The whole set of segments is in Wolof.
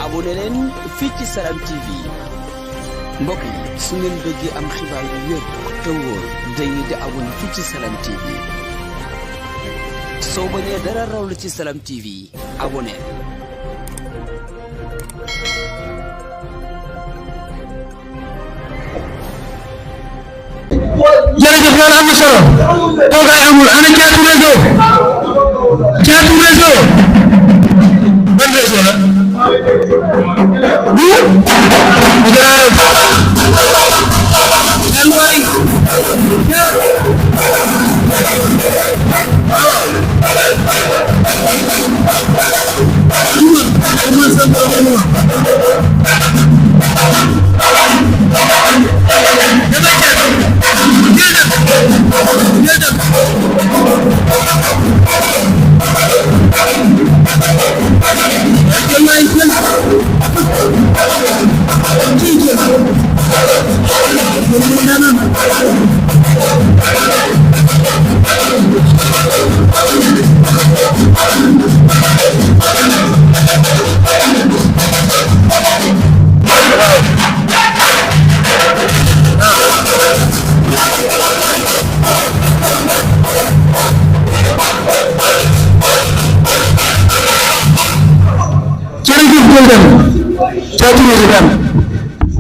abonné leen fii ci Salam TV mbokk yi su ngeen bëggee am xibaar yu wér te wóor dañuy di abonné fii ci Salam TV soo bañee dara raw la ci Salam TV abonné. jërëjëf loolu am na solo toogaay amul ana caatu réseau ban réseau la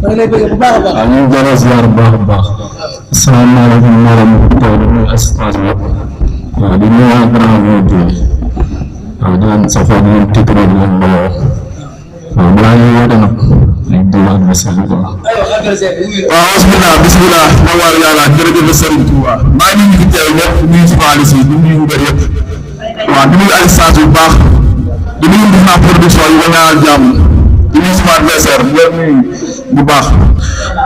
waaw ñu ngi jëlee ziar bu baax a baax asalaamaaleykum maaleykum assistance bi waaw di nuyu waa grand bi waaw di leen safoo di leen tiitaroo di leen mbaloo waaw balaa ñuy woote nag dañ di wax message bi quoi. waaw bismillah na war yàlla jërëjëf Serigne Touba maa ngi nuyu teew ñëpp nuyu ci xaalis yi di nuyu mbër yëpp waaw di nuyu assistance bu baax di nuyu Ndefleng production yi ba ñaanal jàmm di nuyu sama adversaire bu nuyu bu baax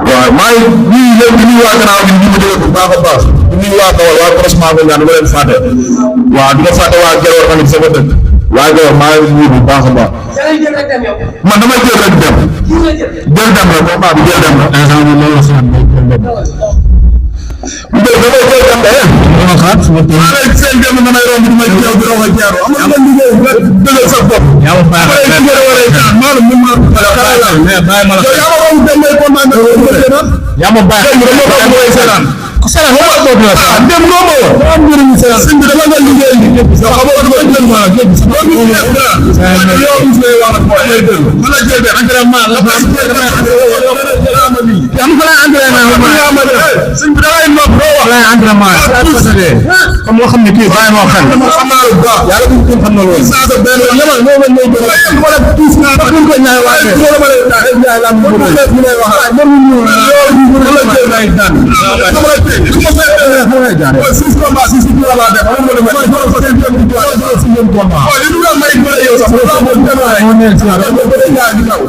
waaw maa ngi nuyu leen di nuyu waa gannaaw bi ñu ngi bu baax a baax di nuyu waa Kawal waa croisement ko ñaan du ma leen fàtte waaw di nga fàtte waa Gelor tamit sama dëkk waa Gelor maa ngi nuyu bu baax a baax man damay jël rek dem jël dem la combat bi jël dem la instant bi loolu xaar damay jël dem loolu xaar su ma tee maa ngi seen dem damay romb di may teew di rox a jaaru am nga liggéey nga dëggal sa bopp yaa ma baax yaa ma baax Salam dem romb am njëriñ Salam sëñ bi dama nga liggéey yow xam nga dama jël ma yow gis lay wax ma la jël entraînement la am fa la entraînement sëñ bi da ngay nopp doo wax la entraînement comme loo xam ne kii bàyyi moo xam xam naa lu baax yàlla bu ñu xam na loolu sa benn yamal mo man lay bëgg ko la tous na ko ko ñaay wax ko la ñaay lam bu lay wax mo ñu la jël ay daan six combats six victoires la def mo def ko seen jëm di ci ñom combat li ñu may bëre yow sax mo neex ci ara mo bëre ñaar di taw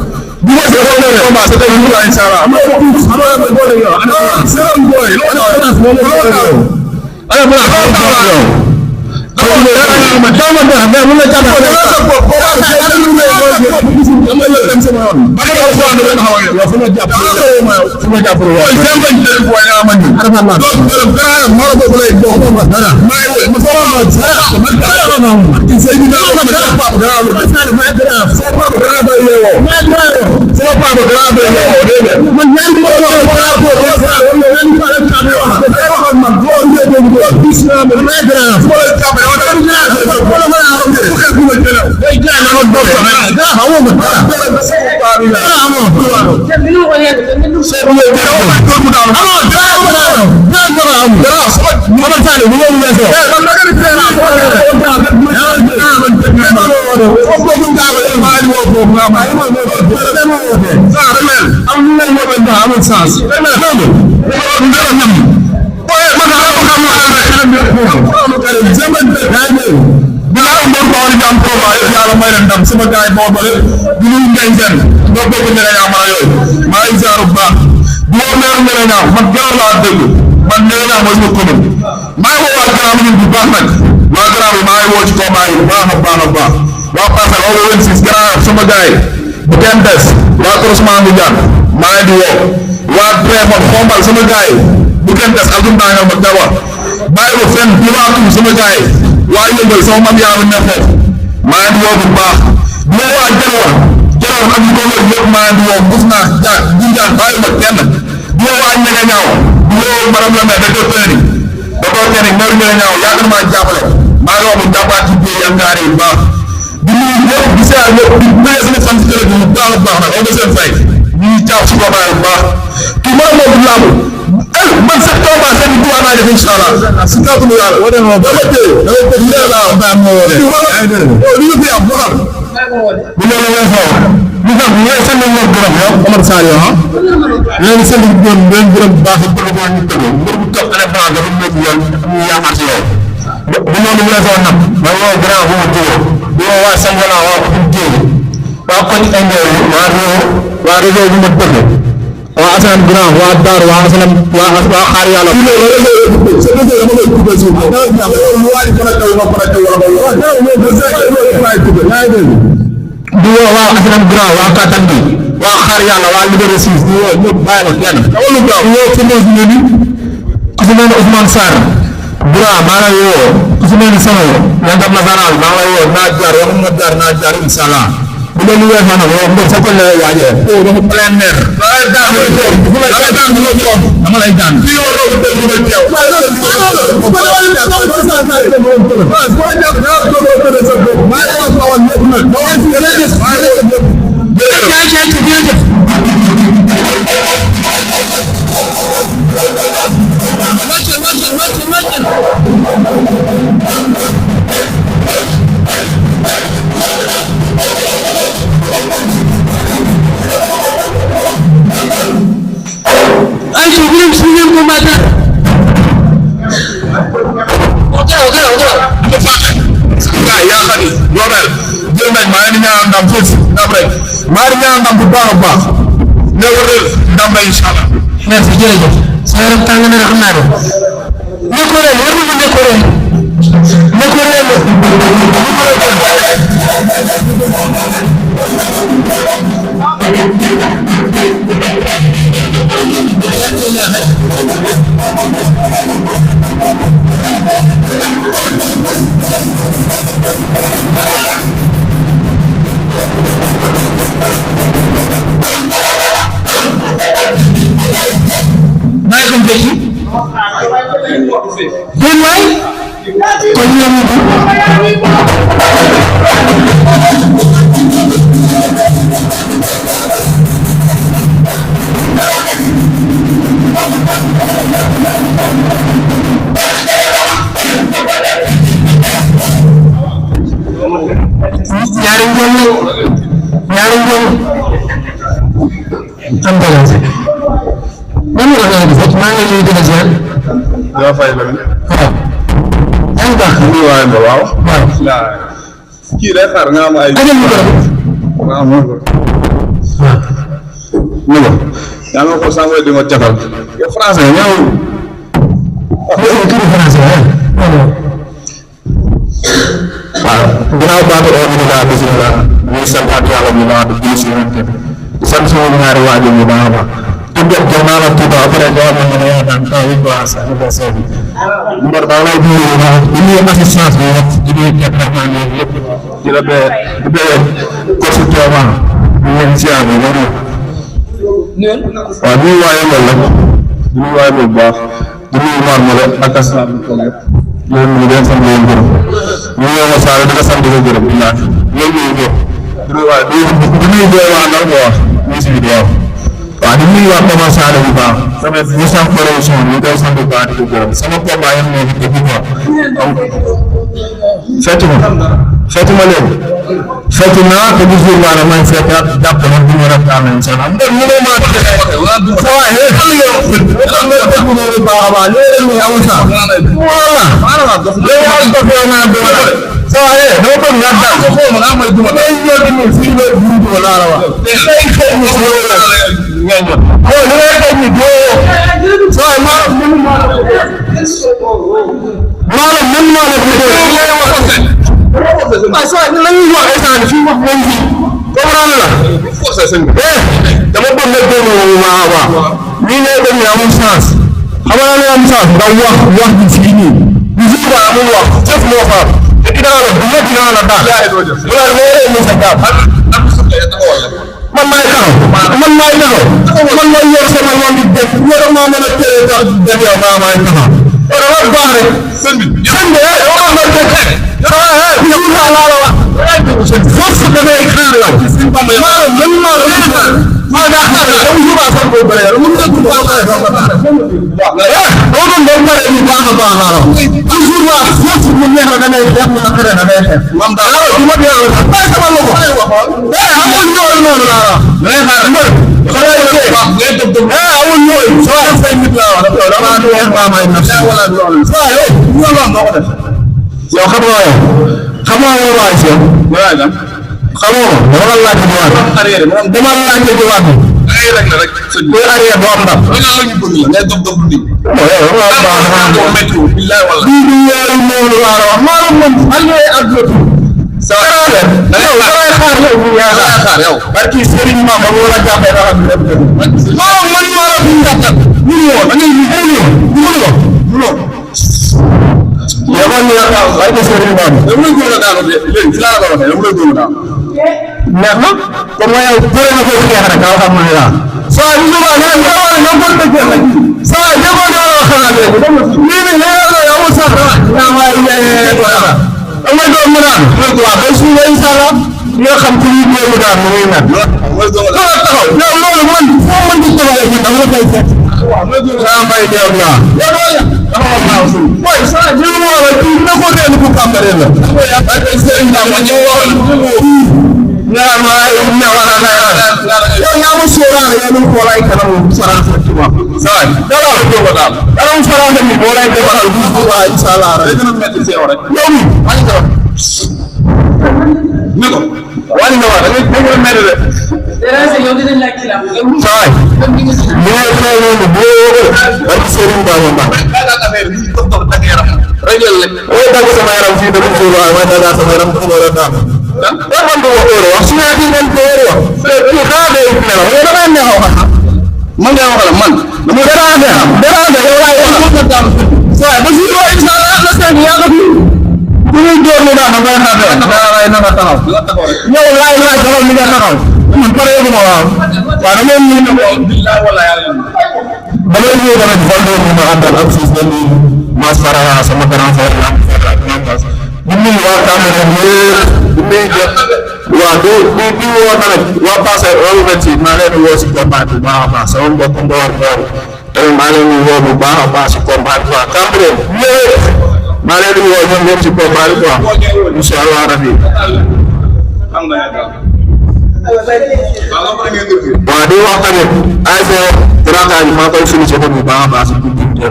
bu ma ko xolé combat c'est tay ñu inshallah am ko tous am ko boole yow ana seram boy lo ana bla sama gaay bo ba di ñu ngay sen do bokk ñu la ma yoy ma ngi jaaru baax du mo neeru ñu la man gëna la dégg man neena mo ñu ko ma ngi wa gëna mu bu baax nak wa gëna ma ngi wo ci combat yi baax baax wa passé o 26 gëna sama gaay bu kenn des wa croisement bu jaar ma ngi di wo wa préfet xombal sama gaay bu kenn des ak dum nga ma dawa bàyyi ko fenn di waa tuum sama gaay waa yëngal sama mam yaa ne foofu maa ngi woo bu baax bu ma waa Jalwa Saalum ak ko yëpp maa ngi woo gis naa jaar jinjaan bàyyi ma kenn di woo waa Ñaga Ñaaw di woo madame la maire docteur yi maire Ñaga Ñaaw yàgg na maa jàppale maa ngi wax mu jàppaat ci biir yangaar yi bu baax di nuyu ñëpp di seetlu ñëpp di nuyu sama fan si kër gi bu baax a baax nag on seen fay ñu ngi jàpp si combat bu baax kii maa moom du laamu man sax combat seen i tuwaat naa def incha allah si kàttanu yàlla dama téye li ñu fi am waxal bu loolu ngay xaw ñu sax ñooy seen nañ ñoom gërëm yow Omar Sadio ah ñooy seen gërëm leen gërëm bu baax ko ko ñu tëgg mbir bu topp année blanc dafa nekk yoon ñu yaakaar si yow bu loolu mu la soo nag ma woo grand bu ma jógee di woo waa Sangola waa Koutié waa koñ Indé waa réseau bu ma dëgg waa Assane grand waa Dar waa Assane waa xaar yàlla di woo waa Assane grand waa Katandi waa xaar yàlla waa Liberté 6 di woo ñëpp bàyyi ma kenn di woo ci nees ñu ni ku si mel ni Ousmane Sarr grand maa lay woo ku si mel ni sama yantam national maa lay woo naa jaar incha allah bu dee lu weex na nag moom sa ko lay waajee dafa plein mer dama lay daan maa ngi ñaan ndam bu baax a baax ne war ndam la incha allah. merci jërëjëf sa yaram tàng na xam naa ko nekkul ren kii day xaar nga am ay. waaw moom la. yaa ngi ko sànq di ma jafal. yow français ñëw. waaw kii français waaw ginnaaw baatu alhamdulilah bisimilah ñuy santaat yàlla bu baax di si yonente bi di sant sama ñaari waajur bu baax a baax. jox naa la tuuti après doo xam ne yaa daan taw yi quoi sa anniversaire bi. Mbër daa lay nuyu bu baax di nuyu assistance bi yëpp di nuyu département bi yëpp di la bee di bee consultement ñu leen ziar bi loolu. waaw nuyu waaye loolu la di nuyu waaye bu baax di nuyu Marmale ak askan bi toog yëpp loolu ñu leen sant leen gërëm ñu ñëw ma saare di ko sant di ko gërëm di laaj loolu ñu ñëw di nuyu waaye di nuyu booy waa ndaw ko wax ñu si vidéo waaw di nuyu waa Pama Sade bu baax tamit ñu sant production bi ñu koy sant bu baax di ko gërëm sama combat yam moo fi dëgg quoi donc fecc ma léegi fecc naa te bu jour baa ne may fekk ak jàpp na bu ñu rafetlu nañ sa naan mbir mënoo maa tëjee sa waay yéen xam nga yow xam nga dëgg bu baax a baax léeg-léeg muy amul sa voilà yow yaa ngi toog yow naa duma la sa waay yéen dama bëgg nga daan ko xool ma may duma la ñoo di ñëw fii la duma la la wax day xëy ñu si yow la ngeen jot xool li ngay xëy ñu doo sa waay maanaam mën maa la waaye saa yi lan ñuy wax instant fii wax moom fii comprendre la dama bëgg nga déglu bu baax a baax lii ngay déglu amul sens xam nga lan amul sens nga wax bi fii nii bu jour ba amul wax jëf moo fa te dinaa la bu dinaa la daal bu la leeree ñu sa jàpp man maay taxaw man maay yor sama yoon di def yor maa mën a tëye sax dem yow maa maay taxaw wala wax baax rek sëñ bi yow wax nga dëgg yow laa la wax force da ngay xaar yow maanaam man maa la maa daa xaar yow juba sax boo bëre yow mun nga ko baax a baax doo doon boo bëre ni baax a baax laa la toujours waa force bu neex la da ngay def na xare da ngay xeex man daal du ma dee la bay sama loxo amul ñool noonu laa la ngay xaar mbër xale yi ngay dëg dëg amul ñool soo def say nit laa wax yow dama du wax maa may naf wala loolu saa yow ñu la wax ko def yow xam nga yow waay si yow xamoo dama la laajte di waat dama la laajte di waat ngay rek la rek koy arrière doo am ndam ngay dog dog di noonu laa la wax maanaam moom allee ak lotu xaar yow barki Serigne Mama mo la jàppee dara maanaam man maa la fi njàttal ñu woon da ngay yow ni la taw ay ko Serigne Mama dama lay gën a daanu léegi ci laa la waxee dama lay gën a daanu neex na comme yow bëre na ko neex rek alhamdulilah saa yu ñu wax nga wala nga ko dëgg rek saa yu ko do la xalaat ni ni la yow sax na ma amay do mu daan wa ba su la inshallah nga xam ci ñu do mu daan muy mel taxaw yow loolu man fo man di taxaw ni dama koy fekk wa ma do sa may deew la boy sa ñu wala ci na ko den ku kambare la ay Serigne da ma ñew nga ma ne wala yow yaa ma sóoraale yaa ma xool ay kanam saraan sa tuba saa dara la jóg daal dara mu saraan ni boo lay defal bu ba inshallah rek dina metti ci yow rek yow mi wani ko ne ko wani na wa da ngay metti de dara sa yow dina la kilam saa ni ngay fay ni bo ak Serigne Ba ba da affaire ni ko tok tak yaram rek la dag sama yaram fi da ko wa ma da sama yaram ko la da man do wax su ma di ngeen ko wax ci xaade ne la yow da nga neexaw man nga wax la man dama dara yow lay wax ko dam sa ba ci do inshallah la sen ya ko fi bu ñu door mu daan nga xaade lay na nga taxaw yow lay taxaw mi nga taxaw man pare yu ma waaw wa dama ñu ne ko billahi wala yàlla dama ñu dama xol do mu andal ak ci sen masfara sama grand frère la bu ñu waa Cameroun bu muy jot waaw du woo na rek waa passé wala ci maa leen woo si combat bu baax a baax sama mbokk ndoor tamit maa leen woo bu baax a baax si combat bi waa Cameroun maa leen woo ñoom ñoom si combat bi quoi incha allah rabi waaw di wax tamit ASC Traka bi maa koy félicité bu baax a baax si guddi gi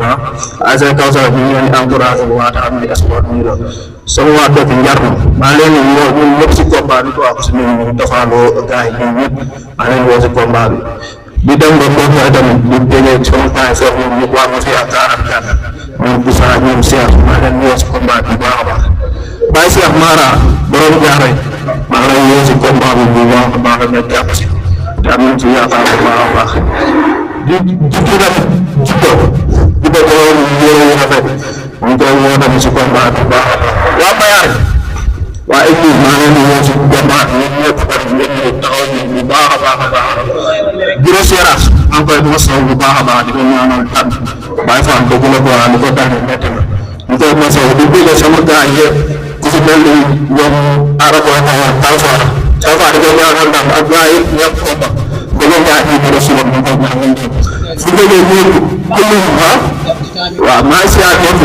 ASC Kawsara bi ñu leen di encouragé bu baax te am na espoir ñu doon sama waa dëkk njar maa leen di woo ñun ñëpp si combat bi quoi parce que ñun defandoo gars yi ñun ñëpp maa leen woo si combat bi di dem ba foofu tamit di déggee sama point foofu ñoom ñëpp waa ma fi ak 44 ñoom Boussa ñoom Cheikh maa leen woo si combat bi bu baax a baax Baye Cheikh Mara borom jaaree maa ngi lay woo si combat bi bu baax a baax nga jàpp si te am nañ ci yaakaar bu baax a baax di jikko borom yore yu rafet ñu koy woo tamit si combat bi bu baax a baax waa Bayar waa église maa ngi leen di woo si combat bi ñoom ñëpp tamit ngeen taxaw ñu bu baax a baax a baax Giro Seras maa ngi koy masawu bu baax a baax di ko ñaanal tànn Baye Fall dëgg la quoi li ko tànn métti na ñu koy masawu di bëgg sama gars yëpp ku si mel ni ñoom Arako Talfa di ko ñaanal ndam ak gars yëpp ñëpp combat di ko ñaan ñu ko si woon ñu koy ñaanal ndam su fekkee ñëpp commune waaw maa ngi siyaat ñëpp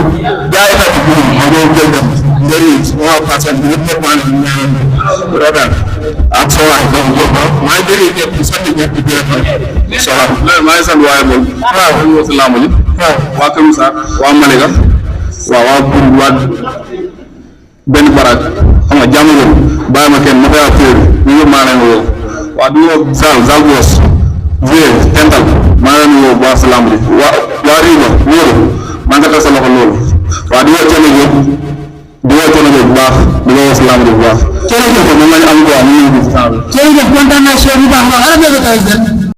gars yi nag ma ñëw jël dem njëriñ waaw parce que ñëpp ñëpp maa ngi ñaanal ragal ak sa waay donc maa ngi jëlee ñëpp di sant ñëpp di gërëm incha allah maa ngi sant waaye moom waaw ñu woo si laamu ji waa Kër Moussa waa Malika waaw waa Bour waa benn barak xam nga jàmm ngeen bàyyi ma kenn ma koy wax ñu ñëpp maa leen woo waa du woo Zal Bos Vieux Tental maa leen woo bu baax si laamu ji waa Riba wóoru maa ngi sa loxo loolu waa di woo Thiel yëpp di woo Thiel bu baax di woo si laamu ji bu baax Thiel moom lañ am quoi ñu ngi gis saa bi. jërëjëf kontaan naa si yow bu baax a baax